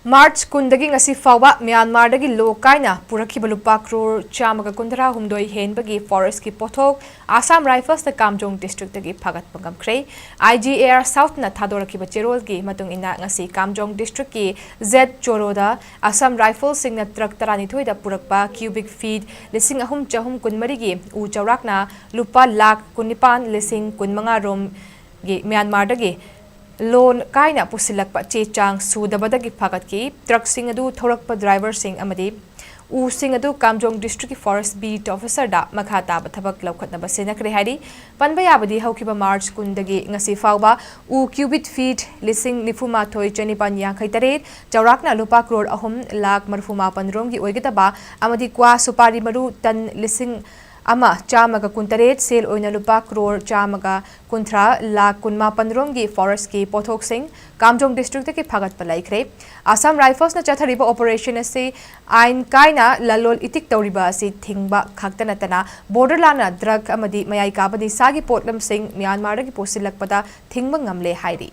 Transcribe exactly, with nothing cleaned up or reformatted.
March ꯀꯨꯟꯗꯒꯤ ꯉꯁꯤ ꯐꯥꯎꯕ ꯃ꯭ꯌꯥꯟꯃꯥꯔꯗꯒꯤ ꯂꯣ ꯀꯥꯏꯅ ꯄꯨꯔꯛꯈꯤꯕ ꯂꯨꯄꯥ ꯀ꯭ꯔꯣꯔ ꯆꯥꯝꯃꯒ ꯀꯨꯟꯊ꯭ꯔꯥ ꯍꯨꯝꯗꯣꯏ ꯍꯦꯟꯕꯒꯤ ꯐꯣꯔꯦꯁ꯭ꯠꯀꯤ ꯄꯣꯠꯊꯣꯛ ꯑꯁꯥꯝ ꯔꯥꯏꯐꯜꯁꯅ ꯀꯥꯝꯖꯣꯡ ꯗꯤꯁꯇ꯭ꯔꯤꯛꯇꯒꯤ ꯐꯥꯒꯠꯄ ꯉꯝꯈ꯭ꯔꯦ꯫ ꯑꯥꯏ ꯖꯤ ꯑꯦ ꯑꯥꯔ ꯁꯥꯎꯊꯅ ꯊꯥꯗꯣꯔꯛꯈꯤꯕ ꯆꯦꯔꯣꯜꯒꯤ ꯃꯇꯨꯡ ꯏꯟꯅ, ꯉꯁꯤ ꯀꯥꯝꯖꯣꯡ ꯗꯤꯁꯇ꯭ꯔꯤꯛꯀꯤ ꯖꯦꯠ ꯆꯣꯔꯣꯗ ꯑꯁꯥꯝ ꯔꯥꯏꯐꯜꯁꯤꯡꯅ ꯇ꯭ꯔꯛ ꯇꯔꯥꯅꯤꯊꯣꯏꯗ ꯄꯨꯔꯛꯄ ꯀ꯭ꯌꯨꯕꯤꯛ ꯐꯤꯠ ꯂꯤꯁꯤꯡ ꯑꯍꯨꯝ ꯆꯍꯨꯝ ꯀꯨꯟꯃꯔꯤꯒꯤ ꯎ ꯆꯥꯎꯔꯥꯛꯅ ꯂꯨꯄꯥ ꯂꯥꯈ ꯀꯨꯟꯅꯤꯄꯥꯟ ꯂꯤꯁꯤꯡ ꯀꯨꯟꯃꯉꯥ ꯔꯣꯝꯒꯤ ꯃ꯭ꯌꯥꯟꯃꯥꯔꯗꯒꯤ ꯂꯣ ꯀꯥꯏꯅ ꯄꯨꯁꯤꯜꯂꯛꯄ ꯆꯦ ꯆꯥꯡ ꯁꯨꯗꯕꯗꯒꯤ ꯐꯥꯒꯠꯈꯤ꯫ ꯇ꯭ꯔꯛꯁꯤꯡ ꯑꯗꯨ ꯊꯧꯔꯛꯄ ꯗ꯭ꯔꯥꯏꯚꯔꯁꯤꯡ ꯑꯃꯗꯤ ꯎꯁꯤꯡ ꯑꯗꯨ ꯀꯥꯝꯖꯣꯡ ꯗꯤꯁꯇ꯭ꯔꯤꯛꯀꯤ ꯐꯣꯔꯦꯁ꯭ꯠ ꯕꯤꯠ ꯑꯣꯐꯤꯁꯥꯔꯗ ꯃꯈꯥ ꯇꯥꯕ ꯊꯕꯛ ꯂꯧꯈꯠꯅꯕ ꯁꯤꯟꯅꯈ꯭ꯔꯦ ꯍꯥꯏꯔꯤ꯫ ꯄꯟꯕ ꯌꯥꯕꯗꯤ, ꯍꯧꯈꯤꯕ ꯃꯥꯔꯆ ꯀꯨꯟꯗꯒꯤ ꯉꯁꯤ ꯐꯥꯎꯕ ꯎ ꯀ꯭ꯌꯨꯕꯤꯛ ꯐꯤꯠ ꯂꯤꯁꯤꯡ ꯅꯤꯐꯨ ꯃꯥꯊꯣꯏ ꯆꯅꯤꯄꯥꯟ ꯌꯥꯡꯈꯩ ꯇꯔꯦꯠ, ꯆꯥꯎꯔꯥꯛꯅ ꯂꯨꯄꯥ ꯀ꯭ꯔꯣꯔ ꯑꯍꯨꯝ ꯂꯥꯈ ꯃꯔꯤꯐꯨ ꯃꯥꯄꯟ ꯔꯣꯝꯒꯤ ꯑꯣꯏꯒꯗꯕ ꯑꯃꯗꯤ ꯀ꯭ꯋꯥ ꯁꯨꯄꯥꯔꯤ ꯃꯔꯨ ꯇꯟ ꯂꯤꯁꯤꯡ ꯑꯃ ꯆꯥꯝꯃꯒ ꯀꯨꯟꯇꯔꯦꯠ, ꯁꯦꯜ ꯑꯣꯏꯅ ꯂꯨꯄꯥ ꯀ꯭ꯔꯣꯔ ꯆꯥꯝꯃꯒ ꯀꯨꯟꯊ꯭ꯔꯥ ꯂꯥꯈ ꯀꯨꯟꯃꯥꯄꯟ ꯔꯣꯝꯒꯤ ꯐꯣꯔꯦꯁ꯭ꯠꯀꯤ ꯄꯣꯠꯊꯣꯛꯁꯤꯡ ꯀꯥꯝꯖꯣꯡ ꯗꯤꯁꯇ꯭ꯔꯤꯛꯇꯒꯤ ꯐꯥꯒꯠꯄ ꯂꯩꯈ꯭ꯔꯦ꯫ ꯑꯁꯥꯝ ꯔꯥꯏꯐꯜꯁꯅ ꯆꯠꯊꯔꯤꯕ ꯑꯣꯄꯔꯦꯁꯟ ꯑꯁꯤ ꯑꯥꯏꯟ ꯀꯥꯏꯅ ꯂꯂꯣꯜ ꯏꯇꯤꯛ ꯇꯧꯔꯤꯕ ꯑꯁꯤ ꯊꯤꯡꯕ ꯈꯛꯇ ꯅꯠꯇꯅ, ꯕꯣꯔꯗꯔ ꯂꯥꯟꯅ ꯗ꯭ꯔꯒ ꯑꯃꯗꯤ ꯃꯌꯥꯏ ꯀꯥꯕ ꯅꯤꯁꯥꯒꯤ ꯄꯣꯠꯂꯝꯁꯤꯡ ꯃ꯭ꯌꯥꯟꯃꯥꯔꯗꯒꯤ ꯄꯨꯁꯤꯜꯂꯛꯄꯗ ꯊꯤꯡꯕ ꯉꯝꯂꯦ ꯍꯥꯏꯔꯤ꯫